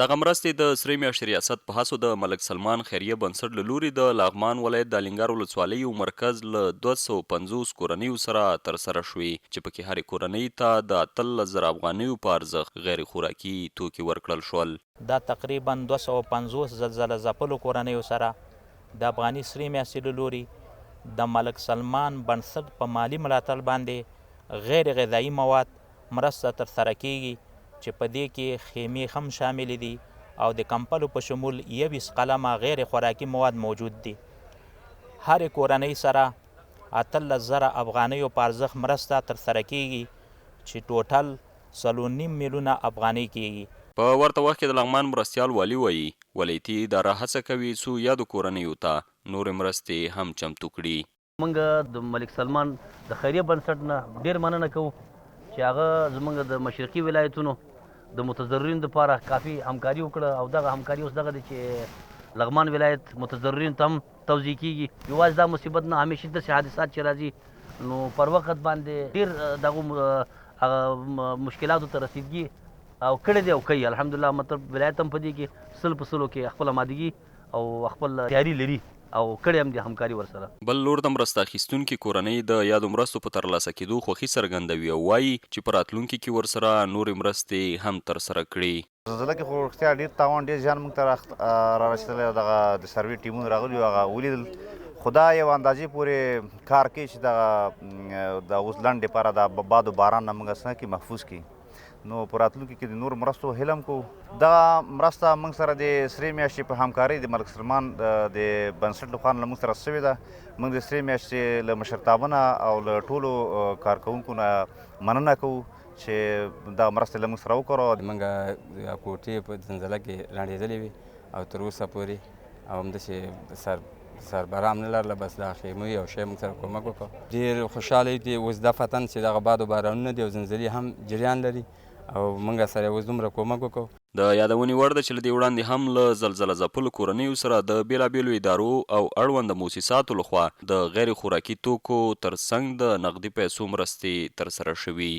دغه مرستې د سرې میاشتې ریاست په هڅو د ملک سلمان خیریه بنسټ له لوري د لغمان ولایت د الینګار ولسوالۍ او مرکز له 250 کورنیو سره ترسره شوې، چې پکې هرې کورنۍ ته د 18,000 افغانیو په ارزښت غیر خوراکي توکي ورکړل شول. دا تقریباً 250 زلزله ځپلو کورنیو سره د افغاني سرې میاشتې له لوري د ملک سلمان بنسټ په مالي ملاتړ باندې غیر غذایي مواد مرسته ترسره کېږي چې په دې کې خیمې هم شاملې دي او د کمپلو په شمول 21 قلمه غیر خوراکي مواد موجود دي. هرې کورنۍ سره 18,000 افغانیو په ارزښت مرسته ترسره کېږي چې ټوټل څلور نیم میلیونه افغانۍ کېږي. په ورته وخت کې د لغمان مرستیال والي وايي، ولایتي اداره هڅه کوي څو یادو کورنیو ته نورې مرستې هم چمتو کړي. موږ د ملک سلمان د خیریه بنسټ نه ډیر مننه کوو چې هغه زموږ د مشرقي ولایتونو د متضررینو لپاره کافي همکاري وکړه او دغه همکاري اوس دغه دی چې لغمان ولایت متضررینو ته هم توزیع کیږي. یوازې دا مصیبت نه، همیشه داسې حادثات چې راځي نو پر وخت باندې ډیر دغو هغه مشکلاتو ته رسیدګي او کړې دی او کوي. الحمدلله مطلب ولایت هم په دې کې سل په سلو کې خپله امادګي او خپل تیاری لري او کړې هم دي همکاري ورسره. بل لور ته مرسته اخیستونکې کورنۍ د یادو مرستو په ترلاسه کېدو خوښي څرګندوي او وايي، چې په راتلونکي کې ورسره نورې مرستې هم ترسره کړي. زلزله کې خو رښتیا ډیر تاوان، ډیر زیان موږ ته را رسېدلی او دغه د سروې ټیمونه راغلي وو، هغه ولیدل، خو دا یو اندازې پورې کار کوي چې دغه د اوس لنډ دپاره د باد و باران نه موږ څنګه کې محفوظ کړي. نو په راتلونکي کې د نورو مرستو هیله هم کوو. دغه مرسته موږ سره د سرې میاشتې په همکارۍ د ملک سلمان د بنسټ له خوا له موږ سره شوې ده. موږ د سرې میاشتې له مشرتابه نه او له ټولو کارکوونکو نه مننه کوو چې دغه مرسته له موږ سره وکړو. موږ کوټې په زلزله کې لړېدلې وې او تر اوسه پورې او همداسې سر سربرام نه لرله، بس دا خیمه یو شی موږ سره کومک وکړ. ډېر خوشحاله یو چې اوس دفعتاً چې دغه باد و بارانونه دي او زلزلې هم جریان لري او موږ سره اوس دومره کومک وکړ. د یادونې وړ ده چې له دې وړاندې هم له زلزله ځپلو کورنیو سره د بېلابېلو ادارو او اړونده موسساتو له خوا د غیر خوراکي توکو تر څنګ د نغدي پیسو مرستې ترسره شوي.